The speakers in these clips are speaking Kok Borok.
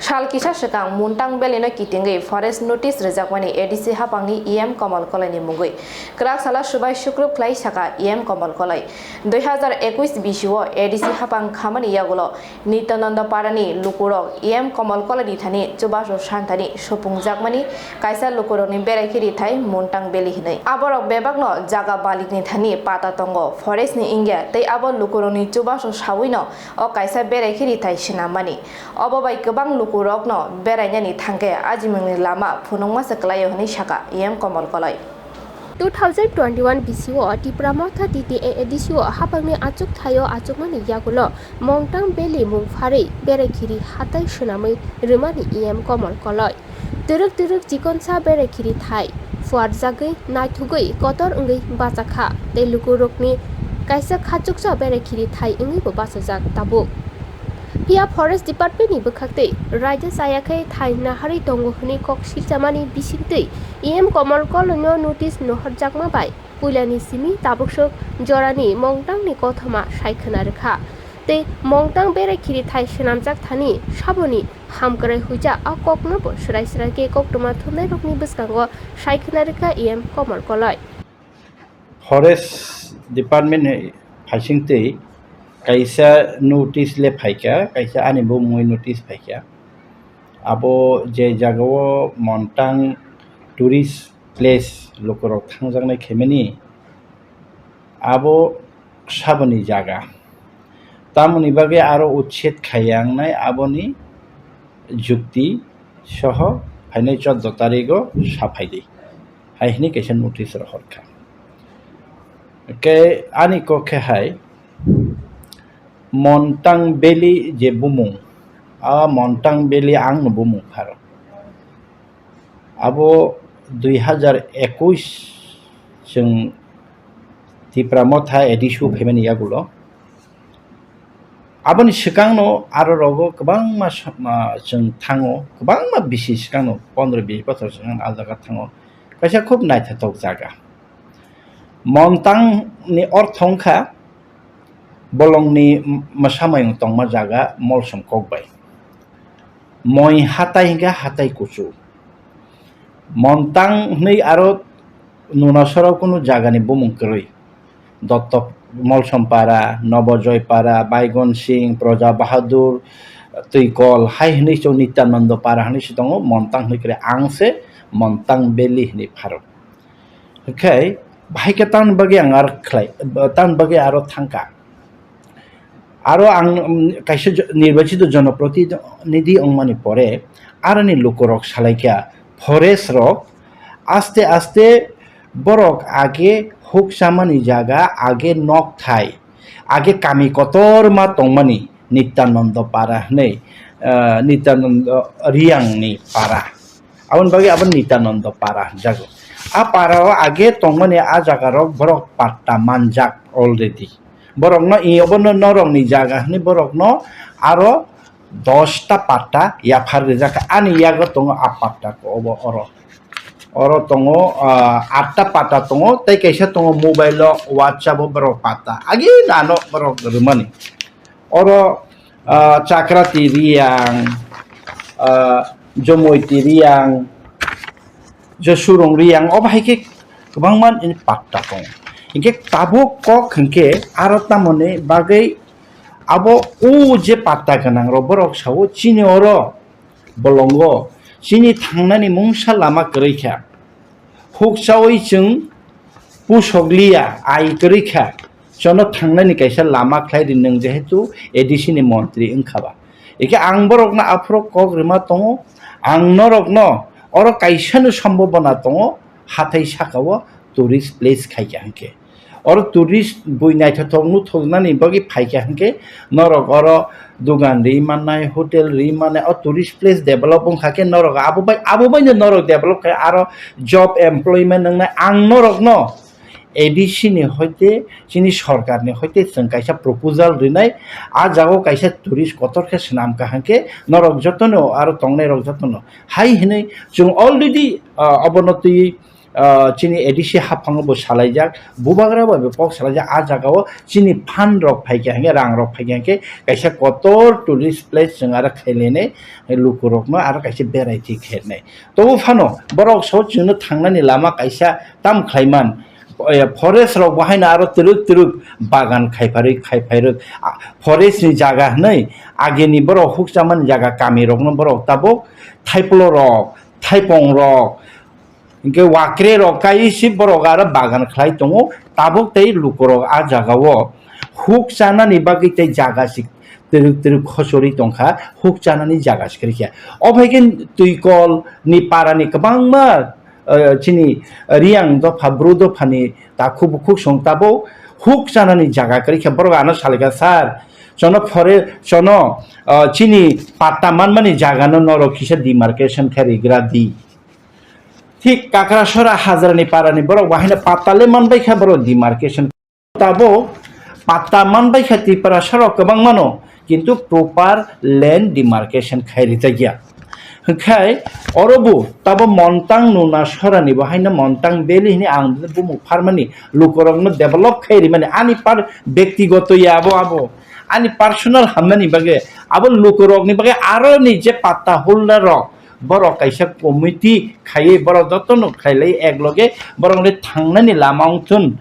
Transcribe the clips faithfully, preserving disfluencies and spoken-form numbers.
Sal kisa swkang Muntang Valley no kitingwi forest notice rwjakmani A D C hapangni E M Komol Koloini mungwi kwrak sala subai sukrup khlai saka E M Komol Koloi. Dui hazar ekwis bisio A D C hapang khamani yagulo Nityananda Parani lukurok E M Komol Koloini thani chubachu santhani supungjakmani kaisa lukurokni berai khiri thai Muntang Valley hinwi. Aborok bebakno jaga balikni thani pata tongo, forest ni wngya tei abo lukurokni chubachu sawino o kaisa berai khiri thai swnammani. Obo bai kwbang lukurokno berainani thangkhe ajimungni lama phunukma se kwlaio hwnwi saka E M Komol Koloi. Two thousand twenty-one bisio Tipra Motha T T A A D C o hapangni achuk thaio achukmani yagulo Mongtang Valley mung pharwi berai khiri hatai swnamwi rwmani E M Komol Koloi. Twrwk twrwk chikonsa berai khiri thai phuarjagwi naithugwi kotor wngwi bachakha tei lukurokni kaisa khachuksa berai khiri thai wngwibo bachajak tabuk. Phiya Forest Department ni bwkhaktwi raida chaya khe thai naharwi tongo hwnwi kok sikchamani bisingtwi E M Komol Koloino notice nuhorjakma bai puilani simi tabukswk jorani Mongtangni kothoma saikhwna rwkha tei Mongtang berai khiri thai swnamjak thani saboni hamkrai huijak a kokno bo swrai swrai khe koktwma thumnairokni bwskango saikhwna rwkha E M Komol Koloi. Forest Department ni phaisingtwi kaisa notice le phaikha, kaisa ani bumungwi notice phaikha. Abo je jagao Montang tourist place lukurok thangjaknai khaimani, abo saboni jaga. Tamoni bagwi aro uchet khaiya wngnai aboni jukti soho phainai choddo tarigo saphaidi. Hai hwnwi kaisa notice rohorkha. Khe ani kok khe hai Montang Valley je bumung, a Montang Valley ang no bumung pharo. Abo dui hazar ekwis chwng Tipra Motha A D C o phaimani yagulo. Aboni swkangno aro rogo kwbangma sa-, ma, chwng thango, kwbangma bisi swkangno, pondro bis bochor swkang a jaga thango. Kaisa khub naithothok jaga. Montang ni ortho wngkha bolongni m-, mwsamayung tongma jaga molsom kokbai. Moi hatai hwnkhe hatai kuchu. Montang hwnwi aro nunasoro kunu jagani bumung kwrwi. Dotto Molsompara, Nobojoypara, Baigon Singh, Proja Bahadur, Twikol hai hwnwi chwng Nityanando Para hwnwi se tongo, Montang hwnwi kwrwi. Ang se Montang Valley hwnwi pharo. Hwnkhe bahai khe tamni bagwi ang aro khlai, tamni bagwi aro thangkha. Aro ang, um, kaisa jo-, nirbachito jonoprotinidhi wngmani pore aroni lukurok salaikha, forest rok aste aste borok age huk chamani jaga, age nok thai, age kami kotorma tongmani Nityanando Para hwnwi, ah, Nityanando Riyangni para. Aboni bagwi abo Nityanando Para hwnjago. A para o age tongmani a jaga rok borok patta manjak already. Borokno i obono norokni jaga hwnwi borokno aro dosta patta yaphar rijak kha. Ani yago tongo a patta ko obo oro. Oro tongo, ah, atta patta tongo, tei kaisa tongo mobile o, WhatsApp o borok patta. Agi nano borok rwmani. Oro, ah, Chakrati Riyang, ah, Jomoiti Riyang, Josurung Riyang, obo hai khe kwbangma ni patta tongo. Hinkhe tabuk kok hinkhe aro tamoni bagwi abo o je patta gwnang rok borok sao chini oro bolongo chini thangnani mungsa lama kwrwi kha. Hukchawi chwng pusok liya, ai kwrwi kha, chono thangnani kaisa lama khlai ri nwng, jehetu A D C ni montri wngkha ba. Eke ang borokno aphuru kok rwma tongo, ang norokno oro kaisano sombobona tongo, hathai sakao tourist place khaikha hwnkhe. Oro tourist bui naithothok nuthoknani bagwi phaikha hwnkhe, norok oro dogan ri mannai, hotel ri mannai, o tourist place develop wngkha khe norok abo bai, abo baino norok develop khai aro job employment wngnai. Ang norokno A D C ni hoite, chini sorkarni hoite chwng kaisa proposal rinai, a jagao kaisa tourist kotor khe swnam kaham khe norok jotono aro tongnairok jotono hai hinwi chwng already, ah, obono twi ah, chini A D C haphango bo salaijak, bubagra bai bo kok salaijak, ah jagao chini fund rok phaikha hinkhe, rang rok phaikha hinkhe kaisa kotor tourist place chwng aro khailainai, lukurokno aro kaisa beraithai khainai. Tobo phano borok so chwngno thangnani lama kaisa tam khlaiman, eh, forest rok bo haino aro twrwk twrwk bagan khaiparwi khaiphairwk, ah, forest ni jaga hwnwi agini borok hukchamani jaga kami rokno borok tabuk thaipulo rok, thaipong rok, hinkhe wakre rok kai si borok aro bagan khlai tongo, tabuk tei lukurok ah jagao huk chanani bagwi tei jaga si twrwk twrwk khochorwi tongkha, huk chanani jaga si kwrwikha. O hai khe twikol ni para ni kwbangma, eh, chini Riang dopha, Bru dophani takhuk bukhuk song tabuk huk chanani jaga kwrwikha, borok ano salaikha, "Sir, chono phore, chono, ah, chini patta manmani jagano norok kisa demarcation khe rigra di." Thik Kakrasora Hajrani parani borok bo haino patta le manbaikha, borok demarcation tabuk patta manbaikha Tiprasa rok kwbangmano, kintu proper land demarcation khai rijakya. Hwnkhe oro bo tabo Montang Nuna Sorani bo haino Montang Valley hini ang bumung pharmani lukorokno develop khai rimani ani par bektigoto ya abo, abo ani personal hammani bagwi, abo lukorokni bagwi aroni je patta holder rok, borok kaisa committee khaiwi borok jotono khlailai ek loge borokni thangnani lama wngthun.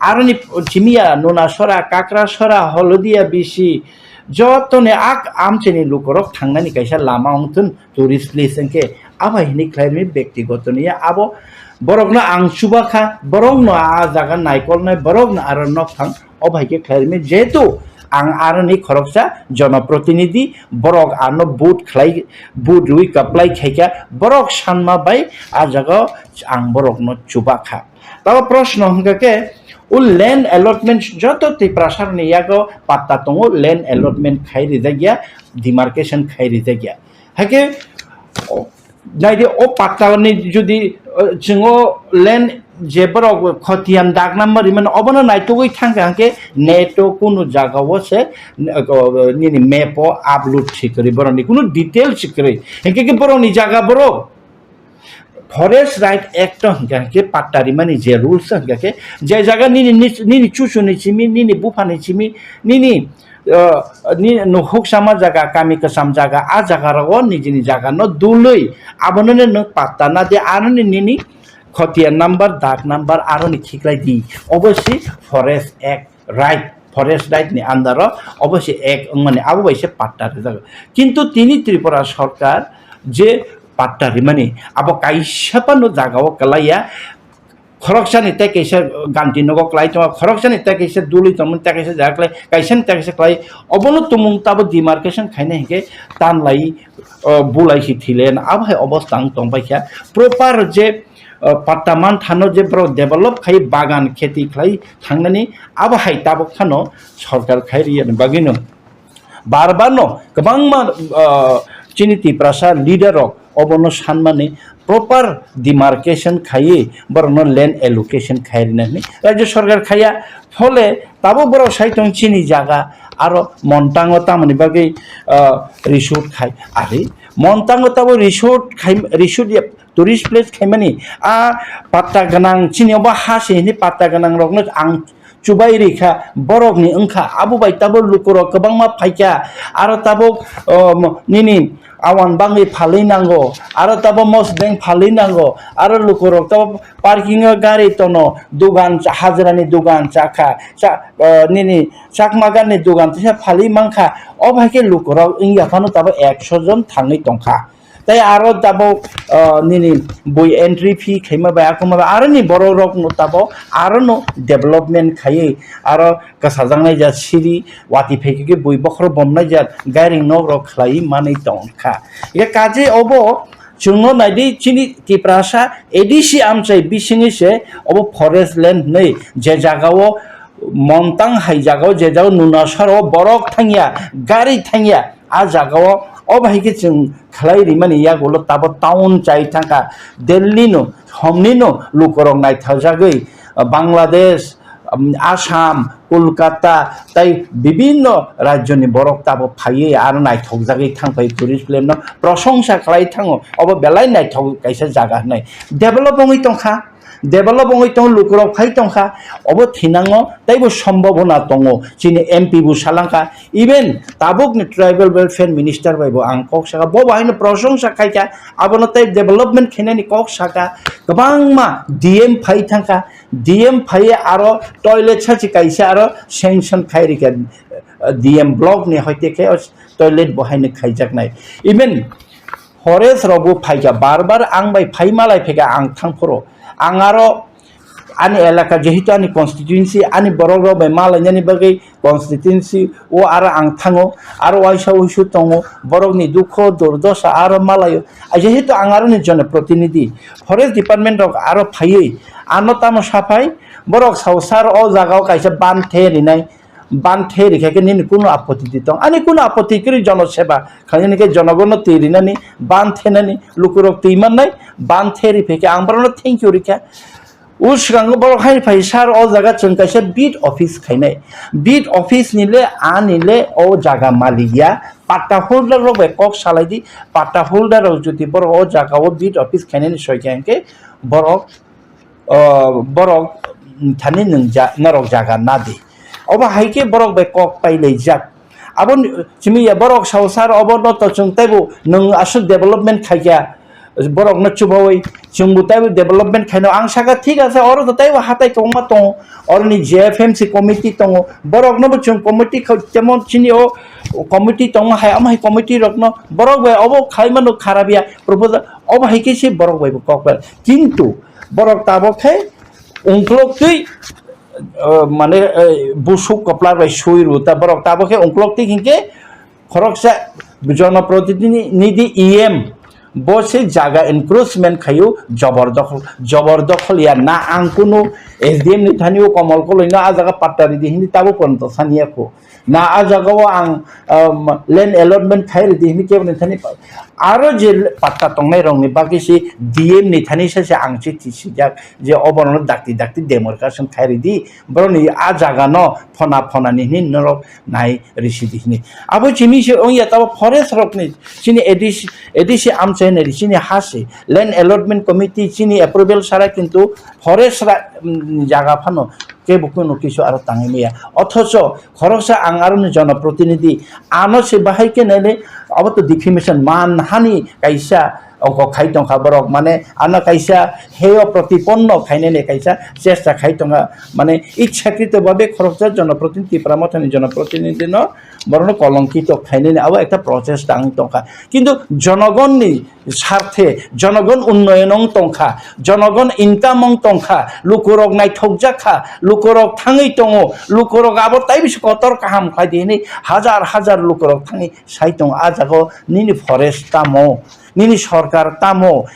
Aroni simiya Nuna Sora, Kakra Sora, Holodia bisi jotoni ak amchaini lukorok thangnani kaisa lama wngthun, tourist place hwnkhe abo hai hwnwi khlai rwmi bektigoto niya abo borokno ang chubakha, borokno ah jaga naikolnai, borokno aro nokthang, o bai khe khlai rwmi, jehetu ang aroni khoroksa jonoprotinidhi, borok ano vote khlai, vote rwi kwplai khaikha, borok sanma bai ah jaga ang borokno chubakha. Tabo proshno hwnkha khe, o land allotment joto Tiprasarni yago patta tongo, land allotment khai rijakya, demarcation khai rijakya. Haikhe, o, naidi o patta ni jodi, o, chwngo land je borok khotiyan dak number rimano, obono naitugwi thangkha hwnkhe neto kunu jagao se, o, nini map o upload si kwrwi, borokni kunu details si kwrwi. Hinkhe khe borokni jaga borok Forest Right Act o hwnkha khe patta rimani je rules o hwnkha khe, je jaga nini, nini chuchuni simi, nini buphani simi, nini, uh, nini nukhuk sama jaga, kami kwcham jaga, a jaga rogo nijini jaga no dului, abono no nwng patta na di, aroni nini khotiya number, dak number aroni khiklai di, obo si Forest Act right, Forest Right ni under o obo se ek wngmani, abo bai se patta rijak. Kintu tini Tripura sorkar je patta rimani, abo kaisa phano jaga o kwlaiya, khoroksani tei kaisa ganti nogo kwlai tongo, khoroksani tei kaisa dului tongmani tei kaisa jaga kwlai, kaisani tei kaisa kwlai, obono tumung tabo demarcation khaina hinkhe tanlai, o, bulai si thile, abo hai obosta wng tong paikha. Proper je, o, patta manthano je borok develop khai bagan kheti khlai thangnani, abo hai tabuk phano sorkar khai riyani bagwino bar bar no kwbangma, o, chini Tiprasa leader rok obono sanmani proper demarcation khaiwi borokno land allocation khai rina hwnwi rajya sorkar khaiya. Phole tabuk borok sai tong chini jaga aro Montango tamoni bagwi, o, resort khai ari Montango tabo resort khai, resort ya, tourist place khaimani, a patta gwnang, chini obo ha se hini patta gwnang rokno ang chubai rikha, borokni wngkha, abo bai tabo lukurok kwbangma phaikha, aro tabuk, um, nini awan bangwi phalwi nango, aro tabo mosdeng phalwi nango, aro lukurok tabo parking o gari tono, dugan cha-, hajrani dugan chakha, cha-, uh, nini chakma gani dugan tisa phalwi mankha, o bai khe lukurok wngya phano tabo ekso jon thangwi tongkha. Tei aro tabuk, ah, nini bui entry fee khaima bai, akuma bai, aro ni borok rok no tabuk aro no development khaiwi, aro kwsajaknai ja siri, watwi phai khe bui bokhorok bomnai ja gairing nok rok khlaiwi manwi tongkha. Ye kaje obo chwngno naidi chini Tiprasa A D C amchai bisingwi se obo forest land hwnwi je jagao Montang hai jagao je jagao nuna saro borok thangya, gari thangya, a jagao o bahai khe chwng khlai rimani yagulo tabo town chai thangkha, Delhi no, homni no lukorok naithajagwi, Bangladesh, um, Assam, Kolkata, tai bibinno rajyoni borok tabo phaiwi aro naithokjagwi thangphai tourist place no prosongsa khlai thango, obo belai naithok kaisa jaga hinwi develop wngwi tongkha. Develop wngwi tongo, lukurok phai tongkha, obo thinango teibo sombobona tongo. Chini M P bo salangkha, even tabukni tribal welfare minister bai bo ang kok saka, bo bo haino prosongsa khaikha, abono tei development khainani kok saka. Kwbangma D M phai thangkha, D M phaiye aro toilet sachi kaisa aro sanction khai rikha, D M block ni hoite khe o toilet bo haino khaijaknai. Even forest rok bo phaikha, bar bar ang bai phai malai phaikha, ang thangphuru ang aro ani elaka, jehetu ani constituency, ani borok rok bai malainani bagwi constituency o aro ang thango, aro waisa wuisu tongo, borok ni dukho durdosa aro malaio. Jehetu ang aro ni jonoprotinidhi, forest department rok aro phaiwi ano tamo saphai, borok sao sir o jaga o kaisa ban the rinai, ban the rikha khe nini kunu apoti di tong? Ani kunu apoti kwrwi, jono seba khainani khe jonogono twi rinani, ban thenani, lukurok twi mannai, ban the ri phaikhe ang borokno thank you rikha. O swkango borok hai phai, sir, o jaga chwng kaisa beat office khainai. Beat office ni le ani le o jaga malik ya, patta holder rok bai kok salai di, patta holder rok jodi borok o jaga o beat office khainani soi kha hwnkhe borok, o, borok thani nwng ja-, norok jaga nadi. Obo hai khe borok bai kok pailaijak. Abo ni, simi ya borok sao sir, obo no to chwng teibo nwng aswk development khaikha, borok no chubawi chwngbo teibo development khaino. Ang saka thik ase, oro to teibo hatai kwbangma tongo, oroni J F M C committee tongo, borok no bo chwng committee kha-, temon chini o committee tongo hai, omo hai committee rok no borok bai obo khai mano kharap ya proposal, obo hai khe se borok bai bo kok pai. Kintu borok tabok khe ungkloktwi, o, mane, o, busuk koplar bai sui rw ta, borok tabok khe ungkloktwi hinkhe khoroksa jonoprotinidhi E M bo se jaga encroachment khaio, jobor dokhol, jobor dokhol ya na, ang kunu S D M ni thani o Komol Koloi no a jaga patta ridi hini tabo poronto saniya kho. Na a jaga o ang, um, land allotment khai ridi hini kebo ni thani pa-, aro je patta tongnai rok ni bagwi se D M ni thani se se ang chithi sijak je oborok no dakti dakti demarcation khai ridi, borok ni a jaga no phona phona ni hini norok nai risi di hini. Abo chini se wngya tabo forest rok ni chini A D C, A D C amchai nai chini ha se land allotment committee chini approval sara kintu forest ra, mm, jaga phano kebo kunu kisu aro tangwi maya. Othocho khoroksa ang aroni jonoprotinidhi, ano se bahai khe naile abo to defamation, manhani kaisa oko khai tongkha borok, mane ano kaisa heyo protiponno khainani kaisa chesta khai tongkha, mane ichhakrito babe khoroksa jonoprotinidhi, Tipra Mothani jonoprotinidhi no borokno kolongkito khainani abo ekta prochesta wng tongkha. Kintu jonogonni sarthe, jonogon unnoyon wng tongkha, jonogon income wng tongkha, lukurok naithokjak kha, lukurok thangwi tongo, lukurok abo tai bisi kotor kaham khlai di hwnwi hajar hajar lukurok thangwi sai tongo. A jaga o nini forest tamo, nini sorkar tamo,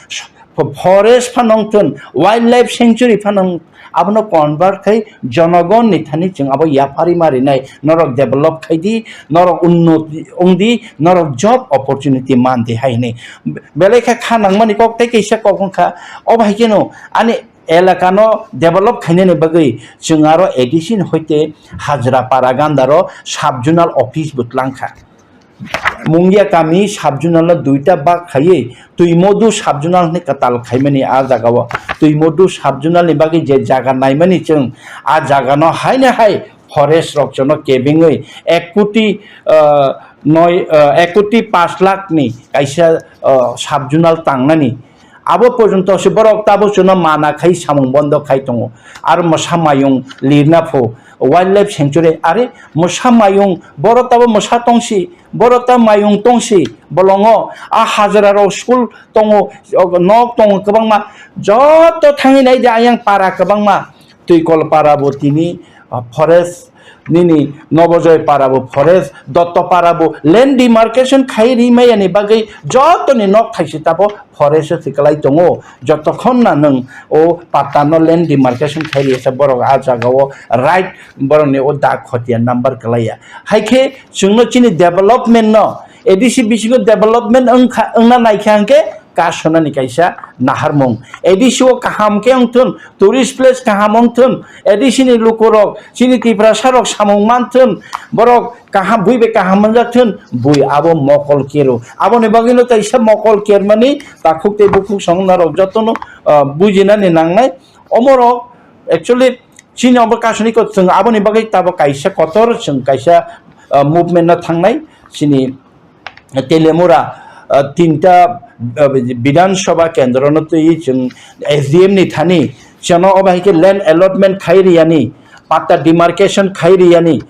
forest phano wng thun, wildlife sanctuary phano wng, abono convert khai jonogon ni thani chwng abo yapharwi ma rinai, norok develop khai di, norok unnoti wng di, norok job opportunity man di hai hwnwi. Belai kha kha nangmani kok tei kaisa kok wng kha, obo hai kheno ani elaka no develop khainani bagwi chwng aro A D C ni hoite Hajra Para Gandaro sub zonal office bo tlang kha. Mungia kami sub zonal no duita bak khaiwi Twimodu sub zonal hwnwi kwtal khaimani a jaga o. Twimodu sub zonal ni bagwi je jaga naimani chwng, a jaga no haino hai forest rok jono kebengwi ek koti, ah, noi, ah, ek koti pash lakh ni kaisa, ah, sub zonal tangnani. Abo porjonto se borok tabuk chwngno mana khai samung bondo khai tongo. Aro mwsa mayung lirna pho wildlife sanctuary, are mwsa mayung, borok tabo mwsa tongsi, borok ta mayung tongsi, bolongo a hajra rok school tongo, nok tongo kwbangma, joto thangwi nai di ayang para kwbangma, Twikol para bo tini, ah, forest, nini Nobojoy para bo forest, Dotto para bo land demarcation khai ri maya ni bagwi jotoni nok thaisi tabo forest o se kwlai tongo. Jotokhon na nwng o patta no land demarcation khai ri ya se borok a jaga o right borok ni o dak khotiya number kwlai ya. Hai khe chwngno chini development no A D C bisingo development wngkha, wngna naikha hwnkhe kasonani kaisa naharmung. A D C o kaham khe wngthun, tourist place kaham wngthun, A D C ni lukurok, chini Tiprasa rok samung manthun, borok kaham, bui bai kaham manjakthun, bui abo mokol kero. Aboni bagwino kaisa mokol kermani takhuk tei bukhuk song norok jotono, ah, bujinani nangnai. Omorok actually chini obo kasuni ko chwng aboni bagwi tabo kaisa kotor chwng kaisa, ah, movement no thangnai chini Telemura, ah, tinta, ah, Bidhan Sabha kendro no twi chwng S D M ni thani chwngno obo hai khe land allotment khai riyani, patta demarcation khai riyani,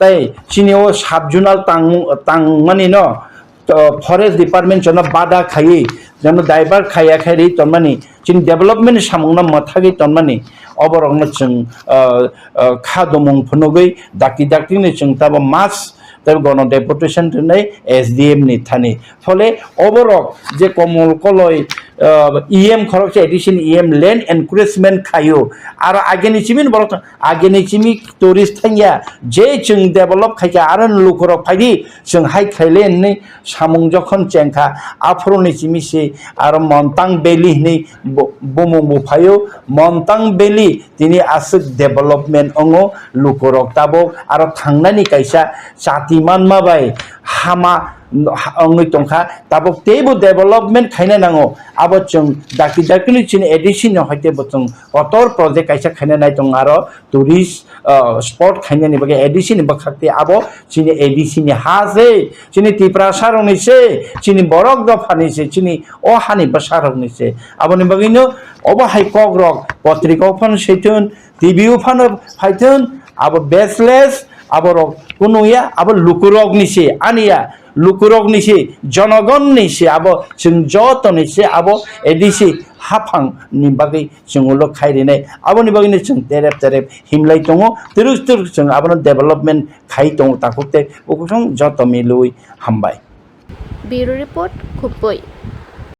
tei chini o sub zonal tang, tangmani no, to forest department jono bada khaiwi, jono divert khaiya khai ri tonmani, chini development ni samung no mwthagwi tonmani, oborok no chwng, ah, ah, kha domung phunugwi dakti dakti ni chwng tabo mass tei gono deputation rwnai S D M ni thani. Phole oborok je Komol Koloi, ah, E M khoroksa addition E M land encroachment khaio, aro ageni chimini borok ageni chimi tourist thangya, je chwng develop khaikha, aro lukurok phaidi chwng hai khaile hinwi samung jokhon chengkha, aphuruni chimi se aro Montang Valley hinwi bo-, bumung bo phaio, Montang Valley tini aswk development wngo, lukurok tabuk aro thangnani kaisa chati manma bai hama wngwi tongkha, tabuk teibo development khaina nango, abo chwng dakti dakti chini A D C no hai teibo chwng kotor project kaisa khaina nai tongo, aro tourist, ah, spot khainani bagwi A D C ni bwkhak tei abo chini A D C ni ha se, chini Tiprasa rokni se, chini borok dophani se, chini o hani bwsa rokni se. Aboni bagwino obo hai kok rok potrika o phano swi thun, T V o phano phai thun, abo baseless, aborok kunu ya, abo lukurokni se, ani ya, lukurokni se, jonogonni se, abo chwng jotoni se, abo A D C haphang ni bagwi chwng ulo khai rinai. Aboni bagwino chwng terep terep himlai tongo, twrwk twrwk chwng abono development khai tongo takhuk tei bukhuk joto milwi hambai. Bureau Report, Khupui.